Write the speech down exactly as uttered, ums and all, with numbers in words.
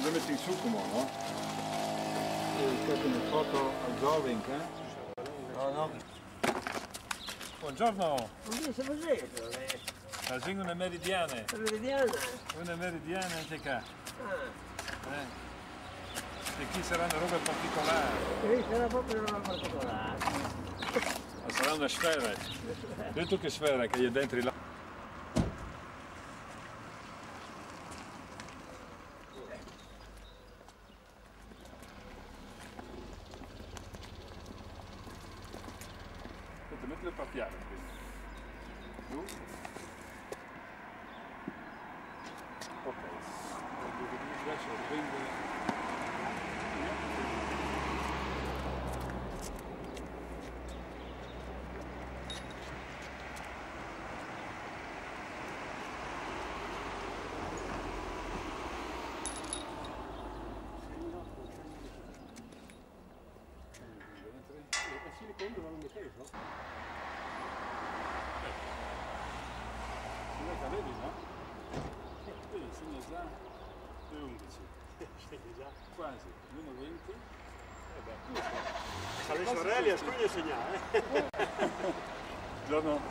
Lo metti in su come, no? Eh, che ne foto al jogging, eh? No, no. Buongiorno. Buongiorno, buongiorno. Facciamo una meridiana. Una meridiana? Una meridiana anche qua. Ah. Eh. E qui sarà una roba particolare. Sì, sarà proprio una roba particolare. Ma sarà una sfera. Detto che sfera che è dentro là. Aspetta, mettilo a piano prima. Giù. Ok. Adesso riprende. Vedi, no? Vedi, segna già due undici. Quasi, meno venti. Eh beh, giusto. Alle sorelle a Scugno segnare. Buongiorno.